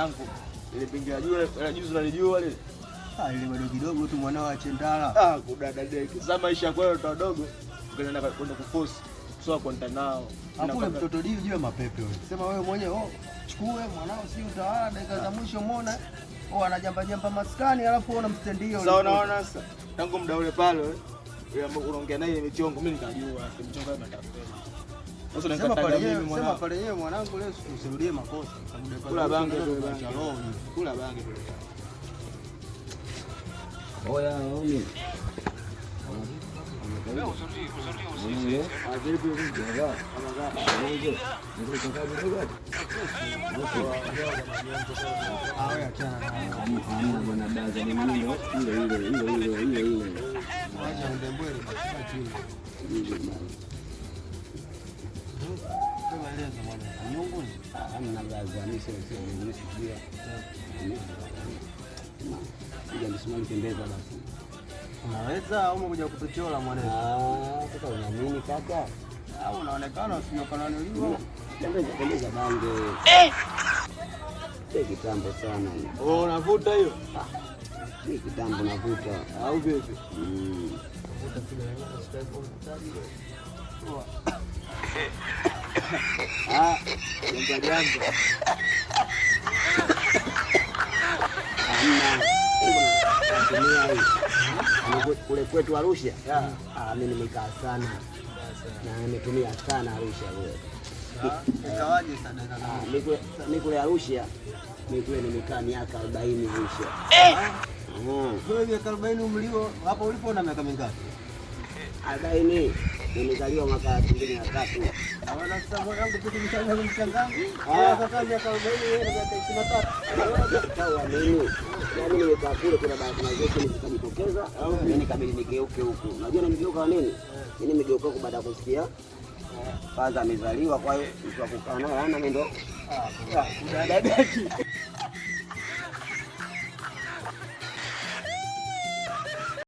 Mwanangu, ile pingi la juu la juzi unalijua lile? Ah, ile bado kidogo tu mwanao achendala. Ah, kudada deki. Sasa maisha kwa watoto wadogo ukaenda kwenda kuforce sio kwenda nao. Hapo ule mtoto divi juu ya mapepe wewe. Sema wewe mwenyewe oh, chukue mwanao si utawala dakika za mwisho muone. Oh, anajamba jamba maskani alafu wewe unamstendia. Sasa unaona sasa tangu muda ule pale wewe ambao unaongea naye ile michongo mimi nikajua michongo ya matapeli. Sasa Sema nikataga pale mimi yeye, sema mwanangu. pale yeye mwanangu leo usirudie makosa. Sababu dakika Kula za mwisho bange ndio kule tunaacha bange. roho. Kula bange kule. Oya, omi. Ah, wewe achana naye. Hamna bwana baza ni mimi ile ile ile ile ile ile. Acha ndembwele basi kaa chini. Sema elezo mwanangu. Nyungu. Hamna baza, mimi sio sio mimi sijui. Kuja msimamo tembeza basi. Unaweza au umekuja kutuchola mwanangu? Ah, sasa una nini kaka? Au unaonekana usijokananiliwa. Tembeza tembeza bange. Eh! Si kitambo sana. Oh, unavuta hiyo? Si kitambo navuta. Au vipi? Mm. Ah, jambo jambo. Hamna. Natumia hii. Kule kwetu Arusha. Ah, mimi nimekaa sana. Na nimetumia sana Arusha kule. Ikawaje sasa dakika za Ah, mwisho? mimi kule Arusha, mimi kule nimekaa miaka 40 Arusha. Mm. Wewe miaka 40 umlio hapo ulipo una miaka mingapi? 40 nimezaliwa mwaka 2003. Naona sasa mwanangu kitu mchanga mchangangu. Wewe kaka miaka 40 wewe na miaka 23. Sawa mimi. Yaani nimekaa kule kuna baadhi ya zetu nikajitokeza, mimi nikabidi nigeuke huku. Unajua nimegeuka kwa nini? Mimi nimegeuka huku baada ya kusikia kwanza amezaliwa, kwa hiyo mtu wa kukaa naye hana, mimi ndo Kudada deki.